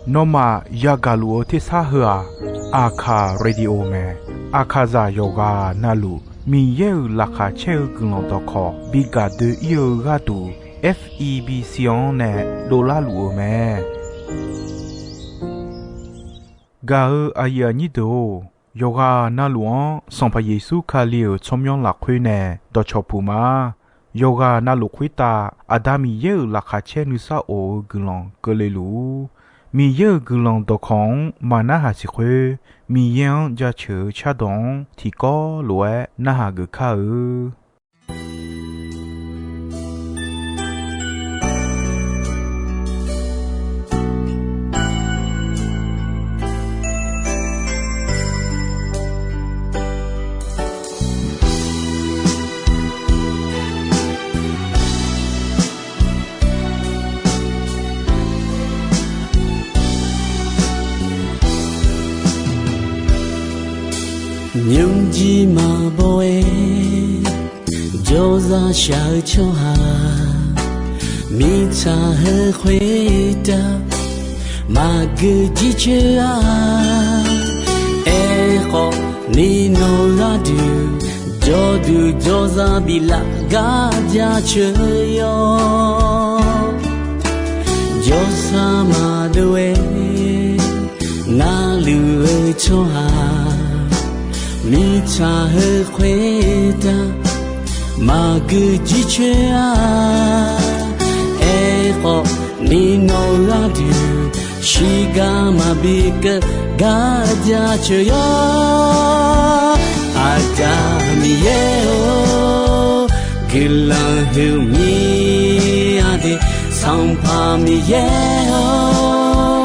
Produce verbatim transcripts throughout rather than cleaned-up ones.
Nawmaf yagaq luf-eu tersar heu-aq, Aqkaq Radio mae. Aqkaqzaq yawqghaq navluf Miqyaer-euq laqkhaq caer-eu guiqlanq dawqkawq bi gaq doe-ir-eu gharduq, F E B C-anr nae dovlar luf-eu mae. Gaq-eu aqyuif aqnyir deuq-or, yawqghaq navluf-anr Sanqpaq Yeqsur Kali-euq tsawrmyanr lafkhoer nae dawqcawq puq ma. Yawqghaq navluf khoertav Aqda Miqyaer-euq laqkhaq caer nuisar of-eu guiqlanq keuvle luf-ur. Miqyaer-euq guiqlanq dawqkawq-anr maqnarhaq siq khoer, Miqyaer-anr jaceuq-eu cardawq-anr tiqkawv lof-aer narhaq geuf kar-eu. Nymrjir maqbaw-aer jawrzaq shaq-eu tsawrhaq, mirtsaq heu khoertav maqgeu jircoer-a. Aerkhawf, ni nawq gharduq jawrduq jawrzaq biflaf gar jaceuq yawr. Jawrsar maqdov-aer narluf-eu tsawrhaq, mirtsaq heu khoertav maqgeu jircoer-a. Aerkhawf, ni nawq gharduq shiqgar maqbi keuv gar jaceuq yawr. Aqda Miqyaer-or, guiqlanq huiqmir-a de. Sanqpaq Miqyaer-or,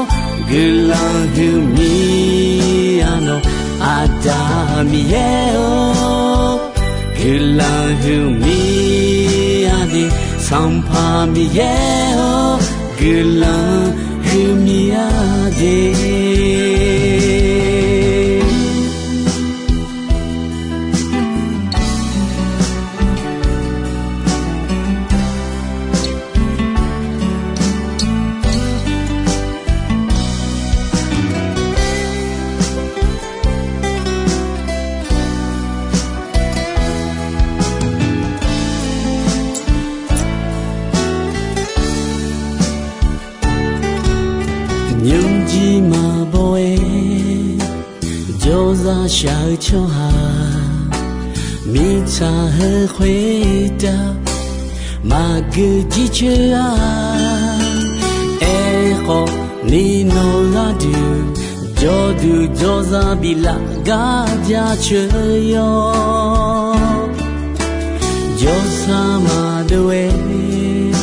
guiqlanq huiqmir-a nawq. Aqda Miqyaer-or, guiqlanq huiqmir-a de. Sanqpaq Miqyaer-or, guiqlanq huiqmir-a de. Nymrjir maqbaw-aer jawrzaq shaq-eu tsawrhaq, mirtsaq heu khoertav maqgeu jircoer-a. Aerkhawf, ni nawq gharduq jawrduq jawrzaq biflaf gar jaceuq yawr. Jawrsar maqdov-aer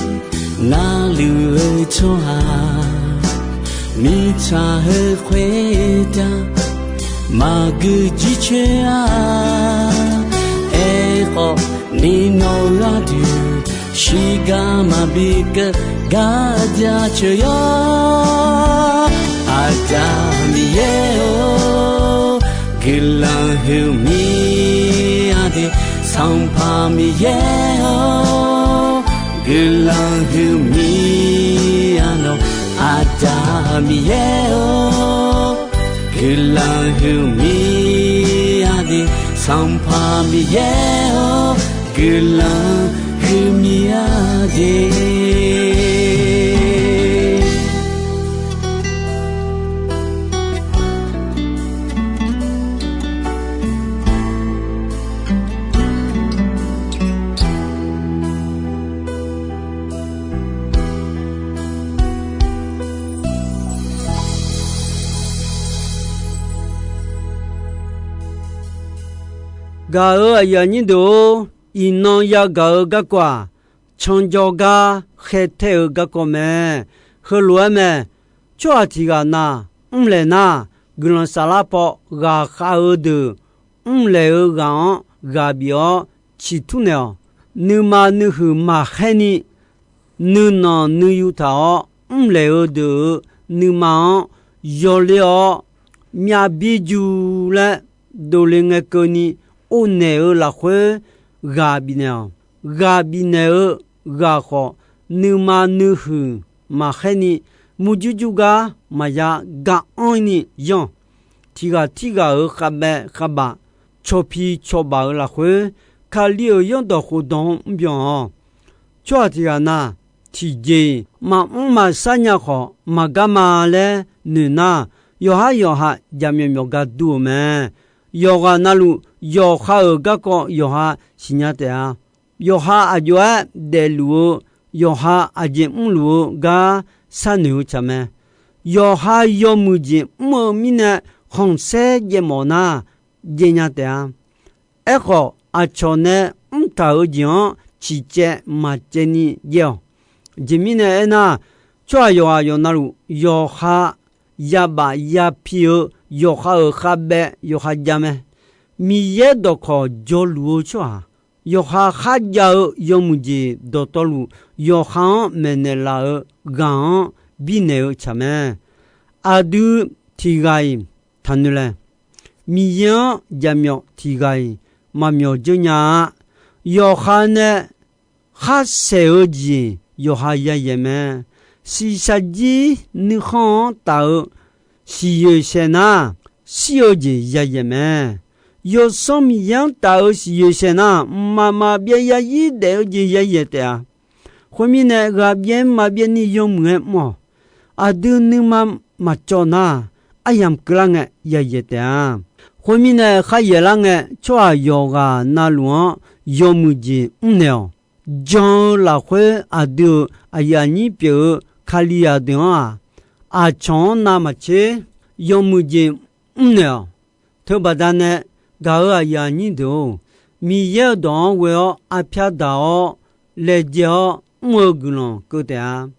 narluf-eu tsawrhaq, mirtsaq heu khoertav maqgeu jircoer-a. Aerkhawf, ni nawq gharduq shiqgar maqbi keuv gar jaceuq yawr. Aqda Miqyaer-or, guiqlanq huiqmir-a de. Sanqpaq Miqyaer-or, guiqlanq huiqmir-a nawq. Aqda Miqyaer-or, guiqlanq huiqmir-a de. Sanqpaq Miqyaer-or, guiqlanq huiqmir-a de. Gaq-euq aqyuif aqnyir deuq-or, iqnan yagaq-eu garkawv-aq, canjawr gar khaertae-eu garkawv mae. Heulof-aer mae. Tsawrhaq tiq ghaq na mrlaeq nar, guiqlanq saflar paw ghaqkhav-eu deuq mrlaeq-eu ghaq-anr ghaq bif-awr ciqtur naeq-awq. Nuima nuihuiq maqkhaer ni, nuinanq nuiyu taq-awr mrlaeq-eu deuq-euq nuima-anr yawler-awr, myav bir jur laer dovle ngae keuvni, or naeq-eu lafkhoer ghaq bifnaeq-awq. Ghaq bifnaeq-eu ghaq khawf, nuima nuihuiq maqkhaer ni, murjur jur gar maqya ga anr ni yanr-awq. Tiq ghaq tirghaq-euq khavbaev khavbaf, cawqpiq cawqbaf-euq lafkhoer, Kali-euq zanrdawq khofdawq-anr mrbyan-awq. Tsawrhaq tiq ghaq na, tiqjeq-iq maqmr maqshar nya khawf maqgar ma laer noeq nar, yawqhar yawqha jaqmyawf myawf gar dur-eu mae. Yawqghaq na luf yawqha-euq garkawv yawqha siqnya taef-a. Yawqha aqjox-aer daefluf-eu, yawqha aqjeq mrluf-eu gar sharnoeq-eu tsaq mae. Yawqha yawmuiq jeq mr-eu mirnae khanqsaer jaev mawf nar, jaev nya taef-a. Aerkhawf, aqcawq nae mrtaq-euq jeq-anr ciqcaev maqcaev ni jaev-awq. Aqjeq mirnae aernar, tsawrhaq yawqghaq yawqna luf yawqha yabaf yapi-eu yawqha-euq khavbaev yawqha jav mae. Miqyaer dawqkawq jawrluf-eu tsawrhaq, yawqha kharjav-eu yawmuiq jeq dawqtawvluf, yawqha-anr maeqnaeq laf-eu ghaq-anr birnaeq-eu tsaq mae. Aqdui tiq ghaq-iq taqnoeq laeq. Miqyaer-anr jaqmyawf tiq ghaq-iq maqmyawf dzeur nya-a. Yawqha nae kharsaeq-eu jeq yawqha yayaeq mae. Shiqshaq jir nuikhanr-anr taf-eu siqyoeq saeq nar, shir-eu jeq yayaeq mae. Yawsanr Miqyaer-anr taf-eu siqyoeq saeq nar, mqmaq maqbyav zarzir daef-eu jeq yayaeq taef-a. Khoermirnae, ghaqbyaer maqbyav ni yawmuiq-aer mr-awq. Aqdui nuima maqcawv nar, aryamq keuvlar ngae yayaeq taef-a. Khoermirnae, kharyaeq lar ngae tsawrhaq yawqghaq na luf-anr yawmuiq jeq mrnaeq-awq. Jan-eu lafkhoer aqdui-euq aqyuif aqnyir pyeuf-eu Kalizaq deuq-anr-aq, aqcawq-anr navmaqtser yawmuiq jeq mrnaeq-awq. Teubaqda nae gaq-euq aqyuif aqnyir deuq-or, Miqyaer-euq dawq-anr ghoe-awr arpyar daq-awr laejae-awr mr-eu guiqlanq keuv taef-a.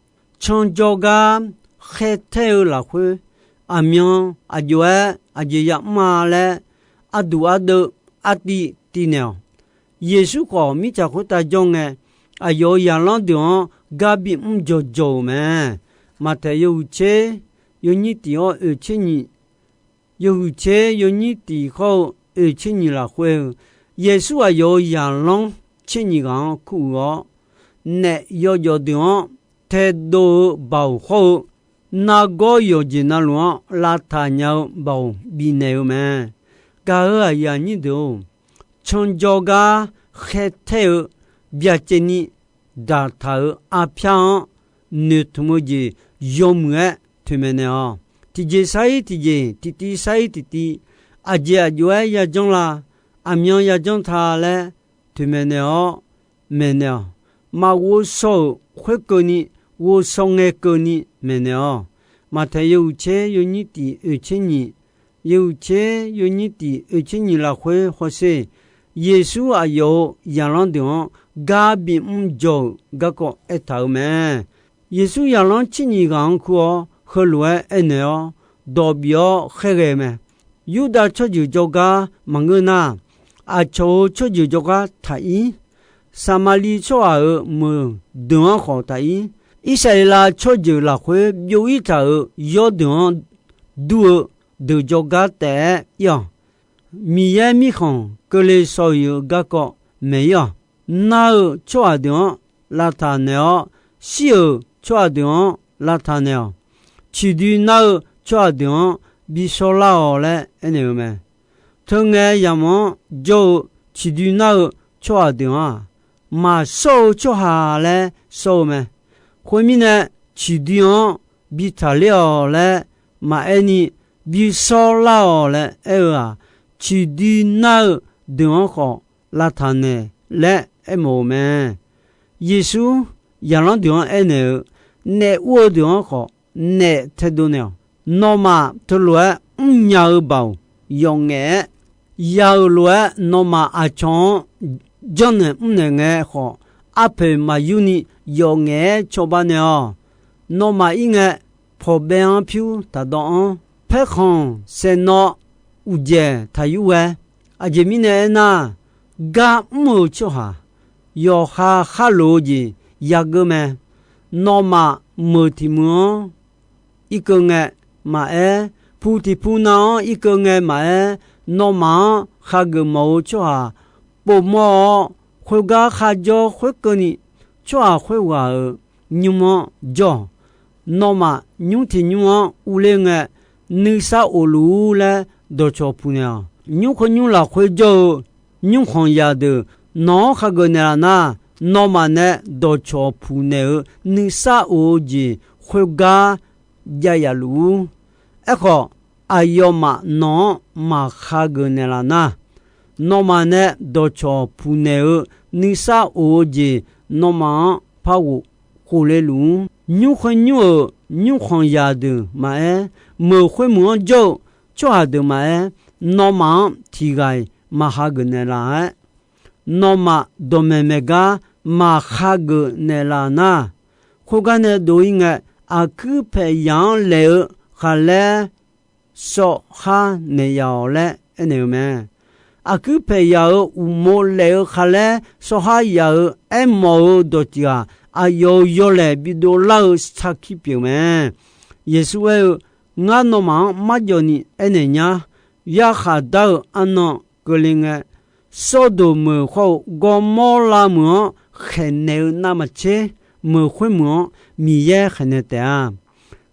Canjawr gar khaertaer-eu lafkhoer, aqmyan aqjox-aer aqjeq yamr-a laer, arduq ardeuv artiv tiv naeq-awq. Yeqsur khawf mirtsaq khoertav jawr ngae, aqyawf-euq zaqlanr deuq-anr gar bimr jawqjawq-euq mae. Maqtaeq yawhuiq tser yawnyir tiq hawr oeq tser nyiq, yawhuiq tser yawnyir tiq hawr-eu oeq tser nyiq lafkhoer-eu, Yeqsur aqyawf-euq zaqlanr tser nyiq ghaq-anr kuruiq-awr, naef yawjawf deuq-anr taedov-eu baoq hawr-eu, nargawr yawqjeq navluf-anr lavtaq nya-eu baoq bifnaeq-eu mae. Gaq-euq aqyuif aqnyir deuq-or, canjawr gar khaertaer-eu byacaevni daqtaq-euq arpyar-anr noeqtmq-eu jeq yawmuiq-aer toeqmaeq naeq-awq. Tiqjeq sar-ir tiqjeq, tiqtiv sar-ir tiqtiv, aqjeq aqjox-aer yajanr la, aqmyan yajanr ta laer toeqmaeq naeq-awr maeqnaeq-awq. Maqghov shaw-euq khoerkeuvni, ghov shaw ngae keuvni maeqnaeq-awq. Maqtaeq yawhuiq tser yawnyir tiq oeq tser nyiq, yawhuiq tser yawnyir tiq oeq tser nyiq lafkhoer hawsher, Yeqsur aqyawf-euq zaqlanr deuq-anr gar bimr jawr-euq garkawv aertaq-euq mae. Yeqsur zaqlanr tser nyiq ghaq-anr kur-awr, heulof-aer aernaeq-awr, dawq bif-awr khaerghae-eu mae. Yurdav tsawrjeuq jawrgar maqngeur nar, aqcawq-euq tsawrjeuq jawrgar taq-ir. Saqmaqliv tsawrhaq-euq meuq deuq-anr khawf taq-ir. Irsaqleqlav tsawrjeuq lafkhoer byov-ir taq-euq yawrdeuq-anr dur-eu deuq jawrgar taef-aer ir-awq. Miqyaer mirkhanq keuvle shaw-iq-eu garkawv maeq-ir-awq. Nar-eu tsawrhaq deuq-anr lavtaq naeq-awr, shir-euq tsawrhaq deuq-anr lavtaq naeq-awq. Ciqdui nar-eu tsawrhaq deuq-anr bi shawrlar-awq laer aernaeq-eu mae. Teungae yamq-anr jawr-eu ciqdui nar-eu tsawrhaq deuq-anr-aq, maqshawr-eu tsawrhaq laer shawr-eu mae. Khoermirnae, ciqdui-anr bi taqler-awq laer maqaer ni, bi shawrlar-awq laer aer-eu-aq, ciqdui nar-eu deuq-anr khawf lavtaq naeq laer aermawf-eu mae. Yeqsur zaqlanr deuq-anr aernaeq-eu, naef ur-eu deuq-anr khawf naef taedov naeq-awq. Nawmaf teulof-aer mrnya-eu baoq yawf ngaef-aer ya-euq lof-aer, nawmaf aqcawq-anr janrnaeq mrnaeq ngae khawf, arpoeq maqyur ni yawf ngaef-aer cawba naeq-awq. Nawmaf ir ngae, pawqbaev-anr pyur taqdawv-anr, paerkhanq saeqnawv uqdzaeq taqyur ghae. Aqjeq mirnae aernar, gar mr-euq tsawrhaq yawqha kharloq-eu jeq yageur mae. Nawmaf meuq tiq meuq-anr irkeuv ngae maqaer, pu tiq pu nav-anr irkeuv ngae maqaer, nawmaf-anr khageuf mawf-eu tsawrhaq povmawr-awr, khoergar kharjawr khoerkeuvni tsawrhaq khoerghaq-euq nymr-anr jawr-awq. nawmaf nymr tiq nymr-anr urler ngae, nuisar of luf-ur laer dawqcawq puq naeq-awq. Nymr khoer nymr lafkhoer jawr-eu nymrkhanq zaqdeuq nawq-anr hageuf naeqlaf nar, nawmaf nae dawqcawq puq naeq-eu nuisar of-eu jeq khoergar jav yaf luf-ur. Aerkhawf, aqyawfmaf nawq-anr maqhageuf naeqlaf nar, nawmaf nae dawqcawq puq naeq-eu nuisar of-eu jeq nawmaf-anr par ghof khofle luf-ur. Nymr khoer nymr-euq nymrkhanq zaqdeuq maqaer, meuq khoermeuq-anr jawr-eu tsawrhaq deuq maqaer, nawmaf-anr tiq ghaq-iq maqhageuf naeqlaf-aer, nawmaf dawqmaeq maeq gar maqhageuf naeqlaf nar, khoergar nae dov-ir ngae, aqkuir paeq yaq-anr laef-eu khaqlaer sawv khar naeq yaf-awq laer aernaeq-eu mae. Aqkuir paeq yaq-euq uqmov laef-eu khaqlaer sawv khar yaf-euq aermawf-eu dawq tiq ghaq aqyawf-euq yawlaeq bidov lar-eu sarkir pyeuf mae. Yeqsur aer-eu, Ngar nawmaf-anr marjawvni aernaeq nyar. Yarkhaq dar-eu arnan keuvle ngae, Sawrdoq meuq khawr-eu Gawrmawrlav meuq-anr khaeqnaeq-eu navmaqtser, meuq khoermeuq-anr Miqyaer khaeqnaeq taef-a.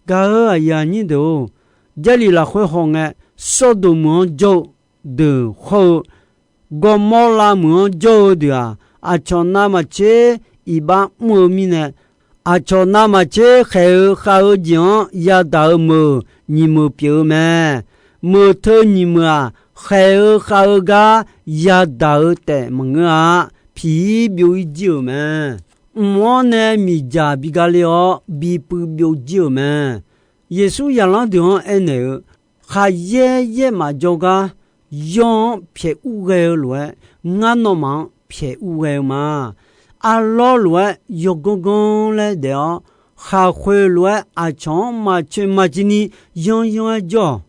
Gaq-euq aqyuif aqnyir deuq-or, Jarlif lafkhoer hawngae, Sawrdoq meuq-anr jawr-eu deuq khawr-eu Gawrmawrlav meuq-anr jawr-eu deuq-aq, aqcawq navmaqtser iqbax mr-eu mirnae, aqcawq navmaqtser khaeq-eu khav-eu jeq-anr yadaq-eu meuq nyiq meuq pyeuf-eu mae. Meuq teu nyiq meuq-aq, khaeq-eu khav-eu gar yadaq-eu taef maqngeur-a. Piq-ir byov-ir jir-euq mae. Mq-anr nae miqdzaq bi gale-awr, bi puiv byov jir-euq mae. Yeqsur zaqlanr deuq-anr aernaeq-eu, Khaqyaer yaer maf jawrgar, yawr-anr pyaeq ur ghae-eu lof-aer, ngar nawmaf-anr pyaeq ur ghae-eu ma. Arlawr lof-aer yawganr ganr laer daef-awr, khaqkhoeq lof-aer aqcawq-anr maqcoeq maqciv ni yanryanr-aer jawr-awq.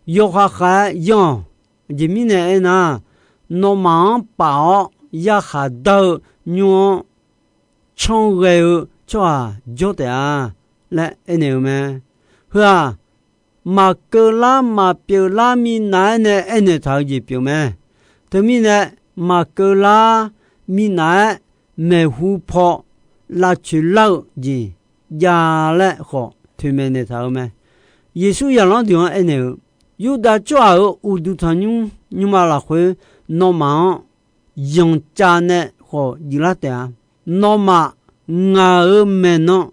Yawkhav khav-aer yanr-awq. Aqjeq mirnae aernar, nawmaf-anr paf-awr yarkhaq dar-eu nymr-anr canr ghae-eu tsawrhaq jawr taef-a laer aernaeq-eu mae. Heu-aq, maqkeuv lar maqpyeuf lar minav-aer nae aernaeq taq-eu jeq pyeuf mae. Teumirnae, maqkeuv lar minav-aer maeqhu paw lavcoeq lar-eu jeq jav laer khawf toeqmaeq naeq taq-eu mae. Yeqsur zaqlanr deuq-anr aernaeq-eu, Yurdav tsawrhaq-euq uqduq tanqnymr nymrma lafkhoer nawmaf-anr yanqcav nae khawf juif lar taef-a. Nawmaf ngaq-euq maeqnan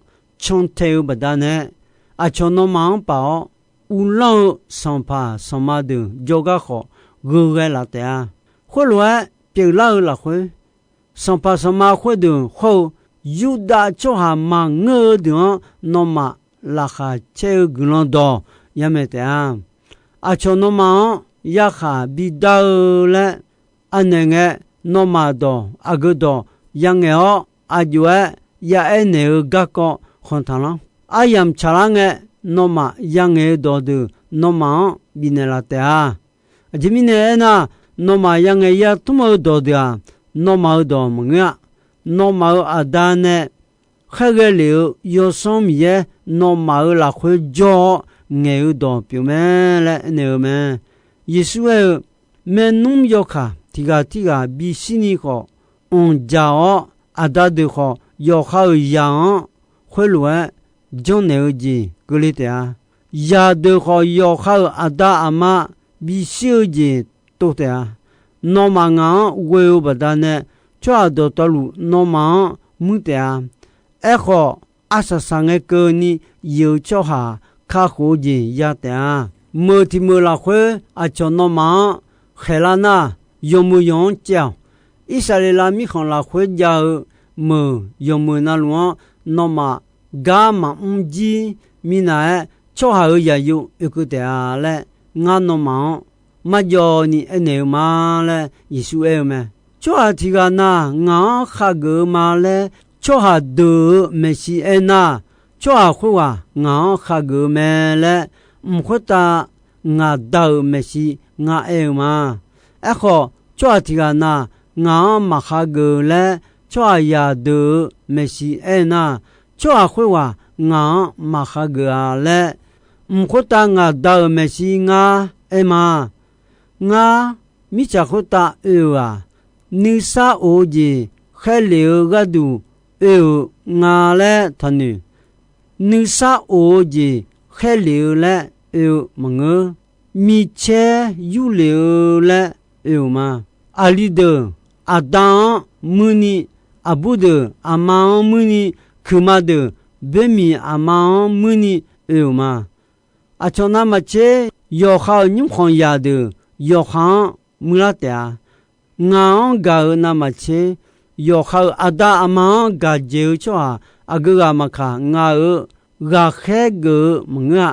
cantae-eu baqdanae, aqcawq nawmaf-anr paf-awr, uvlanr-eu sanqpaq sanqma deuq jawrgar khawf gheughae laf taef-a. Khoerlof-aer pyeuflar-eu lafkhoer, sanqpaq sanqma khoerdeuq hawr-eu Yurdav tsawrhaq maqngeur-eu deuq-anr nawmaf laqkhaq caer-eu guiqlanq dawq yamaeq taef-a. Aqcawq nawmaf-anr yarkhaq bidar-eu laer anaeq ngae, nawmaf dawq aqgeu dawq yangaeq-awr, aqjox-aer ya aernaeq-eu garkawv khanq taqlanr. Aryamq tsaqlar ngae, nawmaf yangaeq-eu dawqdeuq nawmaf-anr bifnaeq laf taef-a. Aqjeq mirnae aernar, nawmaf yangaeq yatmr-eu dawqdeuq-aq, nawmaf-euq dawq maqngeur-a. Nawmaf-euq Aqda nae khaerghae lef-eu Yawsanr Miqyaer nawmaf-euq lafkhoer jawr-awr ngaeq-eu dawq pyeufmae laer aernaeq-eu mae. Yeqsur aer-eu, Maernmr yawkaq tiq ghaq tirghaq bishir ni khawf, anqdzaq-awr, aqda deuq khawf yawqha-euq zaq-anr khoerlof-aer janrnaeq-eu jeq keuvle taef-a. Zaqdeuq khawf, yawqha-euq aqda aqma bishir-eu jeq tov taef-a. Nawmaf ngaq-anr ghoe-eu baqdanae, tsawrhaq dawqtawvluf nawmaf-anr muir taef-a. Aerkhawf, arsaq saqngae keuvni yif-eu tsawrhaq kakhof-eu jeq ya taef-a. Meuq tiq meuq lafkhoer aqcawq nawmaf-anr khaeqlar nar, yawmuiq yawq-anr caev-awq. Irsaqleqlav mirkhanq lafkhoer jav-eu meuq yawmuiq navluf-anr nawmaf gar maqmr jir minav-aer, tsawrhaq-euq zaqyo oekeuv taef-a laer, ngar nawmaf-anr marjawvni aernaeq-eu ma laer Yeqsur aer-eu mae. Tsawrhaq tiq ghaq na ngaq-anr khageuf-eu ma laer tsawrhaq deuq-euq maeqshi aernar, tsawrhaq khoerghaq ngaq-anr khageuf-eu mae laer, mq khoertav ngaq Da-euq maeqshi ngar aer-eu ma. Aerkhawf, tsawrhaq tiq ghaq na ngaq-anr maqkhageuf laer tsawrhaqzaq deuq-euq maeqshi aernar, tsawrhaq khoerghaq ngaq-anr maqkhageuf-a laer, mq khoertav ngaq Da-euq maeqshi ngar aer ma. Ngar mirtsaq khoertav oe-euq-aq, nuisar of-eu jeq khaerlef-eu gharduq oe-euq nga laer taqnoeq. nuisar of-eu jeq khaerlef-eu laer oe-eu maqngeur. Micaer yurlef-eu laer oe-euq ma. Aqli deuq aqda-anr muirni, aqbur deuq aqma-anr muirni, kuiqma deuq boermiq aqma-anr muirni oe-euq ma. Aqcawq navmaqtser yawqha-euq nymrkhanq zaqdeuq yawqha-anr muirlar taef-a. Ngaq-anr gaq-euq navmaqtser yawqha-euq aqda aqma-anr gaq dzaeq-eu tsawrhaq aqgeu ghaq maqkaq, ngaq-euq ghaqkhaer geuf-eu maqngeur-a.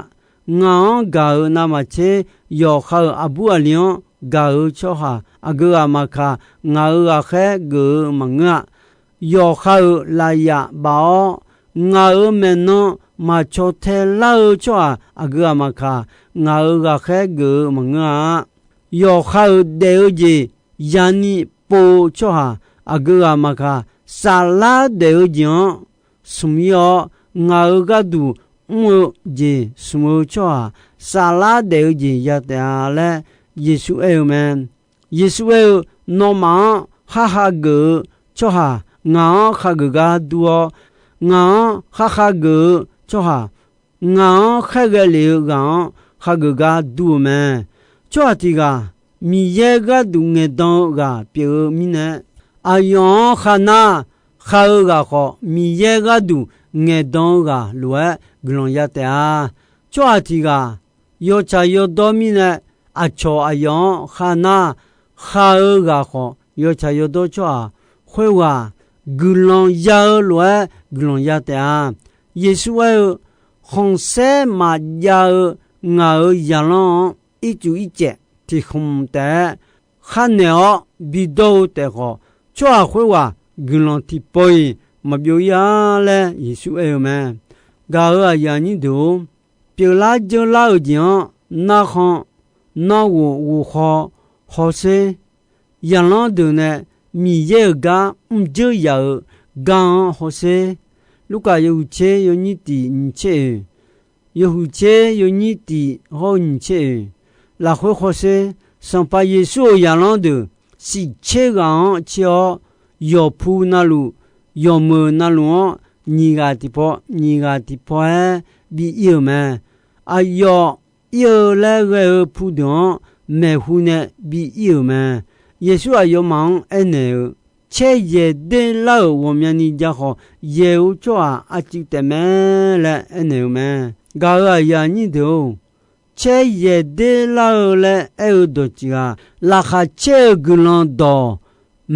Ngaq-anr gaq-euq navmaqtser yawqha-euq aqbur aqli-anr gaq-eu tsawrhaq aqgeu ghaq maqkaq, ngaq-euq ghaqkhaer geuf-eu maqngeur-a. Yawqha-euq lafyaf baf-awr, ngaq-euq maeqnan maqcaw tae lar-eu tsawrhaq aqgeu ghaq maqkaq, ngaq-euq ghaqkhaer geuf-eu maqngeur-a. Yawqha-euq daef-eu jeq yani pov-eu tsawrhaq aqgeu ghaq maqkaq, saflar daef-eu jeq-anr smq-ir-awr, ngaq-euq gharduq mr-eu jeq smq-eu tsawrhaq saflar daef-eu jeq ya taef-a laer Yeqsur aer-eu mae. Yeqsur aer-eu, nawmaf-anr khar khageuf-eu tsawrhaq ngaq-anr khageuf gar dur-awr, ngaq-anr khar khageuf-eu tsawrhaq ngaq-anr khaerghae lef-eu ghaq-anr khageuf gar dur-eu mae. Tsawrhaq tiq ghaq Miqyaer gharduq ngaeqdan-eu ghaq pyeuf-eu mirnae, aqyawf-anr kharnar, khar-eu ghaq khawf Miqyaer gharduq ngaeqdan-eu ghaq lof-aer guiqlanq ya taef-a. Tsawrhaq tiq ghaq yawtsaq yawdawr mirnae, aqcawq aqyawf-anr kharnar, khar-eu ghaq khawf yawtsaq yawdawr tsawrhaq khoerghaq guiqlanq ya-eu lof-aer guiqlanq ya taef-a. Yeqsur aer-eu, khanqsaer maqjav-eu ngaq-euq zaqlanr-anr ircuf ircaev tiq khmq taef-aer khar naeq-awr bidawr-eu taef khawf, tsawrhaq khoerghaq guiqlanq tiqpawf-iq maqbyov-ir-a laer Yeqsur aer-eu mae. Gaq-euq aqyuif aqnyir deuq-or, pyeuflar dzeurlar-euq jeq-anr narkhan, narghof ghofkhaw hawsher. Zaqlanr deuq nae Miqyaer-euq gar mrdzeur yaf-euq gar-anr hawsher. Lurkaf yawhuiq tser yawnyir tiq nyiq tser oeq, yawhuiq tser yawnyir tiq hawr-eu nyiq tser oeq. Lafkhoer hawsher. Sanqpaq Yeqsur-euq zaqlanr deuq shif tser ghaq-anr tser-awr, yawqpu navluf, yawqmeuq navluf-anr nyiq ghaq tiqpaw nyiq ghaq tiqpaw-aer bi ir-euq mae. Aqyawf ir-eu laer ghae-eu pudeuq-anr maeqhu nae bi ir-euq mae. Yeqsur aqyawfmaf-anr aernaeq-eu, caer yaeq der lar-euq ghawqmyani ja khawf, yaeq-eu tsawrhaq arcuiv taef mae laer aernaeq-eu mae. Gaq-euq aqyuif aqnyir deuq-or, caer yaeq der lar-eu laer aer-eu dawqtsuif-aq, laqkhaq caer-eu guiqlanq dawq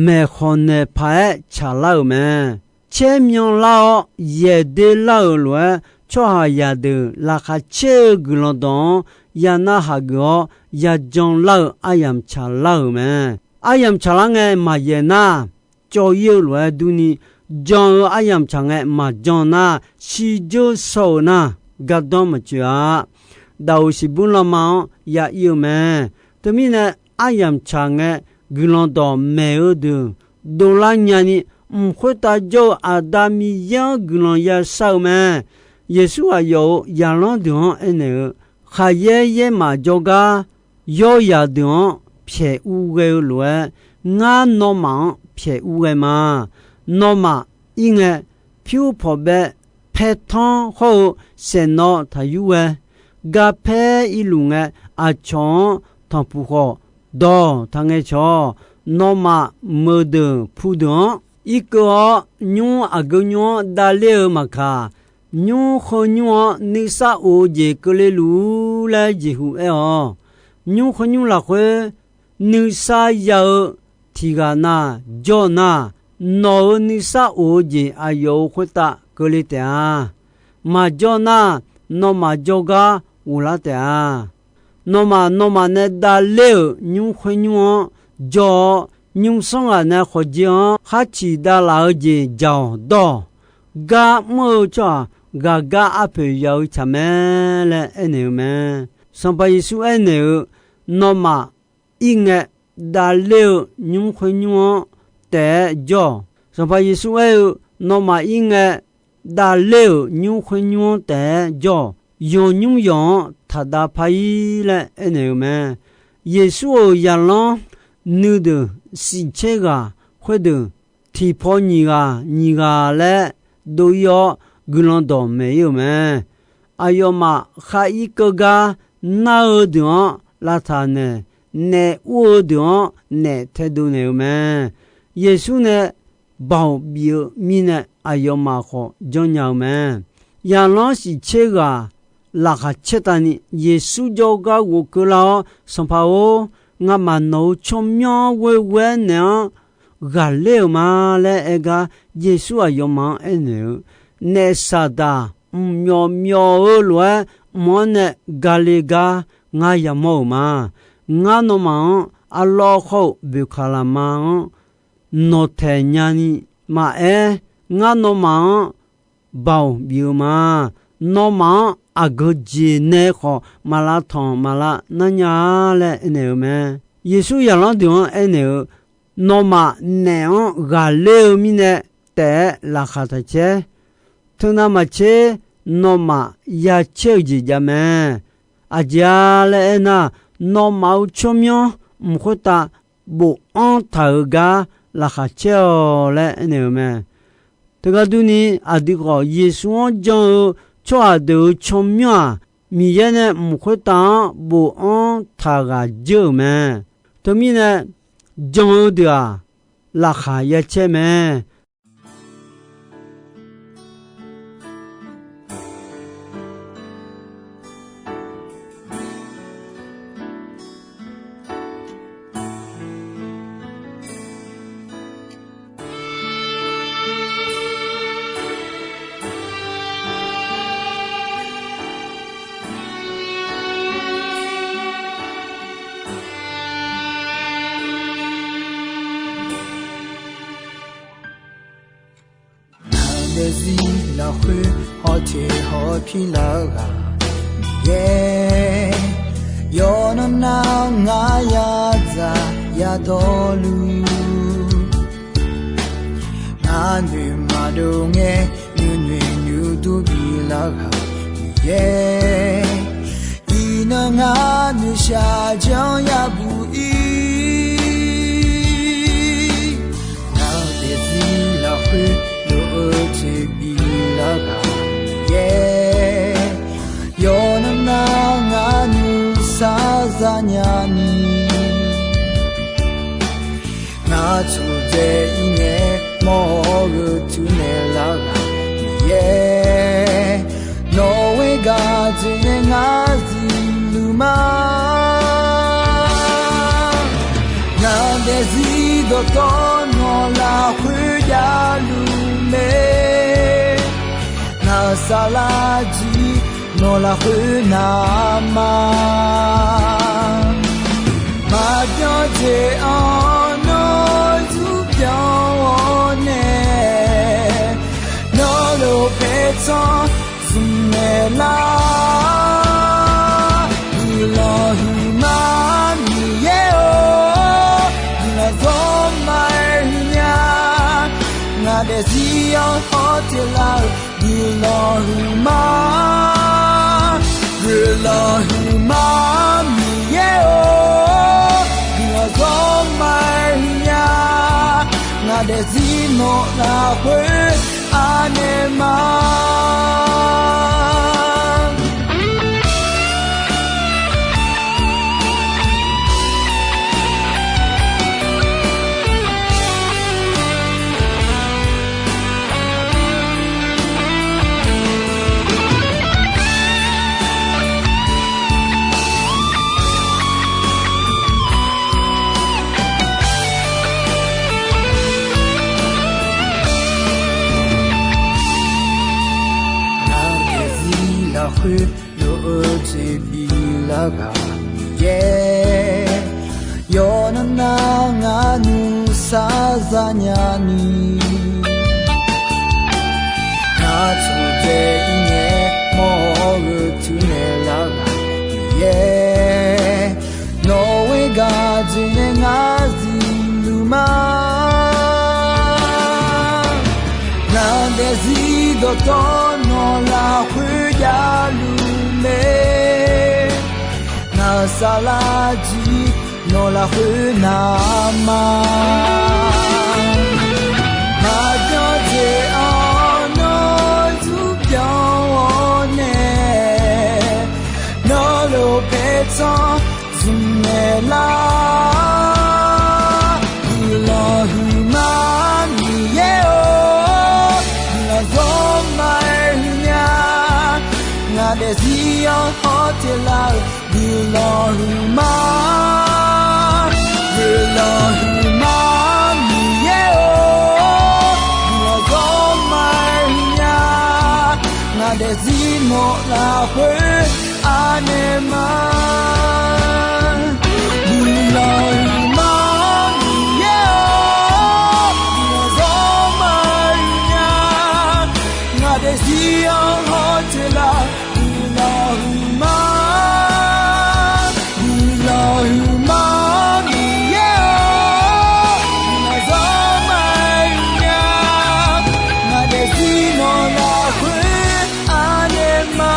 maeqkhawq naeq paq-aer tsaqlar-euq mae. Caer myanlar-awr yaeq der lar-euq lof-aer, tsawrhaqzaq deuq laqkhaq caer-eu guiqlanq dawq-anr ya narhaq geuf-awr, ya janlar-eu aryamq tsaqlar-euq mae. Aryamq tsaqlar ngae maqyaeq nar, cawv-ir-eu lof-aer durni, jan-eu aryamq tsaq ngae maqjan nar, shirdzeur shaw-euq nar, gardanr maqtsoeq-a. Daqoq siqbur lanma-anr ya ir-eu mae. Teumirnae, aryamq tsaq ngae guiqlanq dawq maeq-eu deuq dovlar nyani, mq khoertav jawr-eu Aqda Miqyaer-anr guiqlanq ya shar-eu mae. Yeqsur aqyawf-euq zaqlanr deuq-anr aernaeq-eu, khaqyaer yaermaf jawrgar yawr yaq deuq-anr pyaeq ur ghae-eu lof-aer, ngar nawmaf-anr pyaeq ur ghae ma. Nawmaf ir ngae, pyur pawqbaev paertanr hawr-eu saeqnawv taqyur ghae. Garpaer irluf ngae, aqcawq-anr tanqpuq khawf dawq taqngae cawq. Nawmaf meuqdeuq pudeuq-anr irkeuv-awr, nymr aqgeu nymr-anr davler-eu maqkaq, nymr khoer nymr-anr nuisar of-eu jeq keuvle luf-ur laer jeqhu aer-awq. Nymr khoer nymr lafkhoer nuisar ya-eu tiq ghaq na jawr nar, nawq-euq nuisar of-eu jeq aqyawf-euq khoertav keuvle taef-a. Maqjawr nar, nawmaf jawrgar ghoflar taef-a. Nawmaf, nawmaf nae davler-euq nymr khoer nymr-anr jawr-awr, nymrsanr ghaq nae khawqjeq-anr khar ciq davlaf-eu jeq dzaq-awq dawr-awq. Gar mr-eu tsawrhaq ghaqgar arpoeq yaf-eu tsaq mae laer aernaeq-eu mae. Sanqpaq Yeqsur aernaeq-eu, nawmaf ir ngae davler-eu nymr khoer nymr-anr taef-aer jawr-awq. Sanqpaq Yeqsur aer-eu, nawmaf ir ngae davler-euq nymr khoer nymr-anr taef-aer jawr-awq. Yawnymr yawq-anr taqdav par-ir laer aernaeq-eu mae. Yeqsur-euq zaqlanr nuideuq shif tser ghaq khoerdeuq tiqpaw nyiq ghaq nyiq ghaq laer dov-ir-awr, guiqlanq dawqmaeq ir-euq mae. Aqyawfmaf khar ir keuv gar nar-eu deuq-anr lavtaq naeq, naef ur-eu deuq-anr naef taedov naeq-eu mae. Yeqsur nae baoq bif-eu mirnae aqyawfmaf khawf janrnya-eu mae. Zaqlanr shiqtser ghaq laqkhaq caer tavni Yeqsur jawrgar ghofkeuv lar-awr, Sanqpaq-or, ngamaf nawq-euq tsawrmyanr ghoeghoe-aer naeq-anr ghaqler-euq ma laer aer gar, Yeqsur aqyawfmaf-anr aernaeq-eu, naef saqdaq mqmyawf myawf-eu lof-aer mq-anr nae gale gar ngar yamawr-euq ma. Ngar nawmaf-anr arlawr khawr-euq boeqkaq laqma-anr nawqtaeq nyani maqaer, ngar nawmaf-anr baoq bif-eu ma. Nawmaf-anr aqgeu jeq nae khawf maqlav tanq maqlav nar nya-a laer aernaeq-eu mae. Yeqsur zaqlanr deuq-anr aernaeq-eu, nawmaf naef-anr ghaqler-eu mirnae taef-aer laqkhaq taq caer. Teunav maqtser, nawmaf ya caer-eu jeq jav mae. Aqjeq-a laer aernar, nawmaf-euq tsawrmyanr mq khoertav bofanr taq-euq gar laqkhaq caer-awq laer aernaeq-eu mae. Teugar durni, aqdui khawf Yeqsur-anr jan-eu tsawrhaq deuq-euq tsawrmyanr-aq, Miqyaer nae mq khoertav-anr bofanr taq ghaq dzeur-euq mae. Teumirnae, jan-eu deuq-aq, laqkhaq ya caer mae. Ngaq daefzir lafkhoer hawteq hawpir lar-eu ghaq Miqyaer, yawqnan nar ngar yadzaq yadawrluf, ngar noeqma dov ngae nuinoeq nuidur bilar ghaq Miqyaer, iqnan ngar noeqshaq janr yabuq ir. Ngaq daefzir lafkhoer lof-eu jeq bilar ghaq Miqyaer, yawqnan nar ngar nuisar zanya ni, ngar tsurdzae ir ngae mawr-eu tuinaeq lar ghaq Miqyaer, nawq-eu gaq dzoeqnae ngar zifluf ma. Ngaq daefzir dawqtawv nawq lafkhoer javluf mae. Ngaq saflar jir nawq lafkhoer navma, maqbyan jeq-anr nawr zurpyan-awr nae, nawr lof paertsanr zmqnaeq lar. Guiqlanq huiqma Miqyaer-or, guiqlanq zawrma-aer huiqnya. Ngaq daefzir-anr hawteq lar-eu guiqlanq huiqma, guiqlanq huiqma Miqyaer-or, guiqlanq zawrma-aer huiqnya. Ngaq daefzir nawq lafkhoer anaeq ma. Ngaq daefzir lafkhoer lof-eu jeq bilar ghaq Miqyaer, yawqnan nar ngar nuisar zanya ni, ngar tsurdzae ir ngae mawr-eu tuinaeq lar ghaq Miqyaer, nawq-eu gaq dzoeqnae ngar zifluf ma. Ngaq daefzir dawqtawv nawq lafkhoer javluf mae. Ngaq saflar jir nawq lafkhoer navma, maqbyan jeq-anr nawr zurpyan Sanr zmq naeqlar-awr, guiqlanq huiqma Miqyaer-or, guiqlanq zawrma-aer huiqnya. Ngaq daefzir-anr hawteq laf-euq guiqlanq huiqma, guiqlanq huiqma Miqyaer-or, guiqlanq zawrma-aer huiqnya. Ngaq daefzir nawq lafkhoer anaeq ma. Guiqlanq huiqma Miqyaer-or, guiqlanq zawrma-aer huiqnya. Ngaq daefzir-anr hawteq laf-euq guiqlanq huiqma, guiqlanq huiqma Miqyaer-or, guiqlanq zawrma-aer huiqnya. Ngaq daefzir nawq lafkhoer anaeq ma.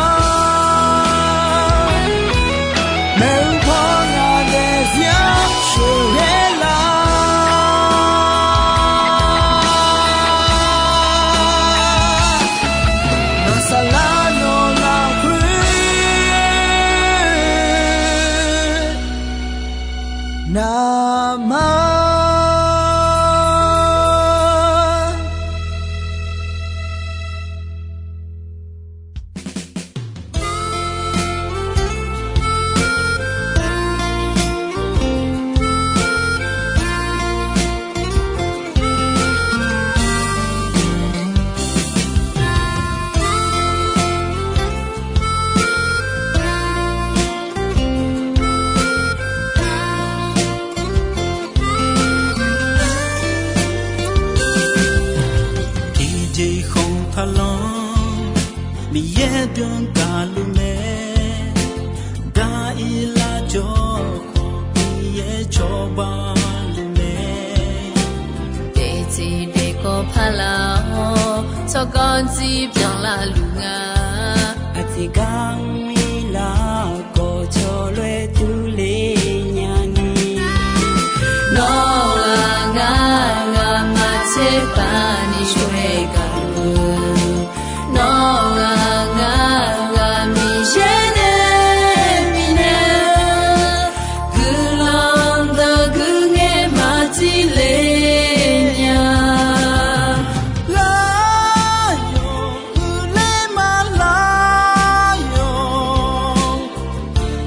Maeqhu paw ngaq daefzir-anr sheuqghae lar. Naq saflar nawq lafkhoer naqma. Tiqjeq khanq taqlanr, Miqyaer deuq-anr gaqluf mae. Daq-ir lar jawr khawf, Miqyaer cawba luf mae. Daefteq daefkawv paq laf-awr, tsawrganr dzir byanlar luf nga. Aqtiq gar mr-ir lar khawf, cawlof-aer durler nya ni. Nawr ghaq ngar ghaq maqtser paq ni shawr-aer gaq-eu. Nawr ghaq ngar ghaq Miqyaer nae bifnaeq-eu guiqlanq dawq guiqngaer maqtser le nya. Lar-awq, uiqler maqlar-awq.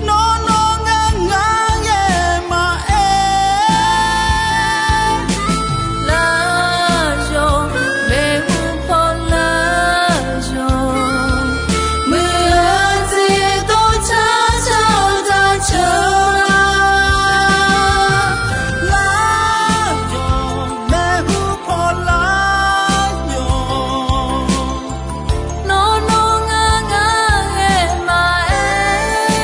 Nawr nawr ngar ngar ghae maqaer. Lar-awq, maeqhu paw lar-awq. Muiq-eu jeq dawrcar car taq ceuq-a. Lar-awq, maeqhu paw lar-awq. Nawr nawr ngar ngar ghae maqaer.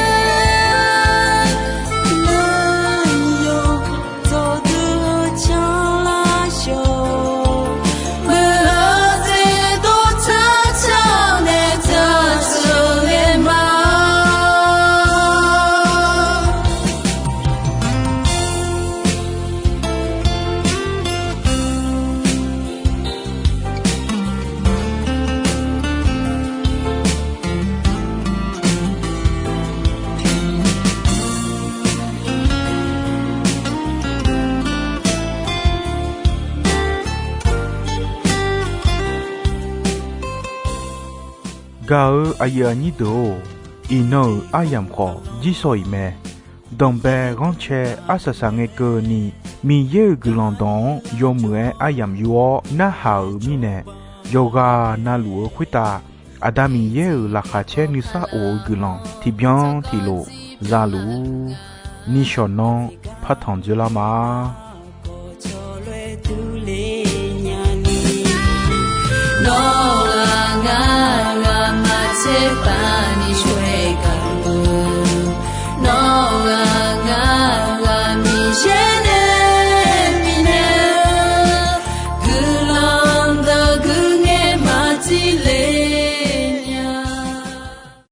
Lar-awq, dawqdui-eu canlar shawq. Muiq-eu jeq dawrcar car nae taq ceuq ghae ma. Gaq-eu aqyuif aqnyir deuq-or, iqnan-euq aryamq khawf jirsawq iq mae. Danqbae ghanrcae arsaq saq ngae keuvni, Miqyaer-euq guiqlanq dawq-anr yawmuiq-aer aryamq yur-awr narhaq-euq mirnae, yawqghaq na luf-eu khoertav Aqda Miqyaer-euq laqkhaq caer nuisar of-eu guiqlanq tiqbyan tiqlof za luf-ur. Nishawq nanr partanq dzoerlar ma.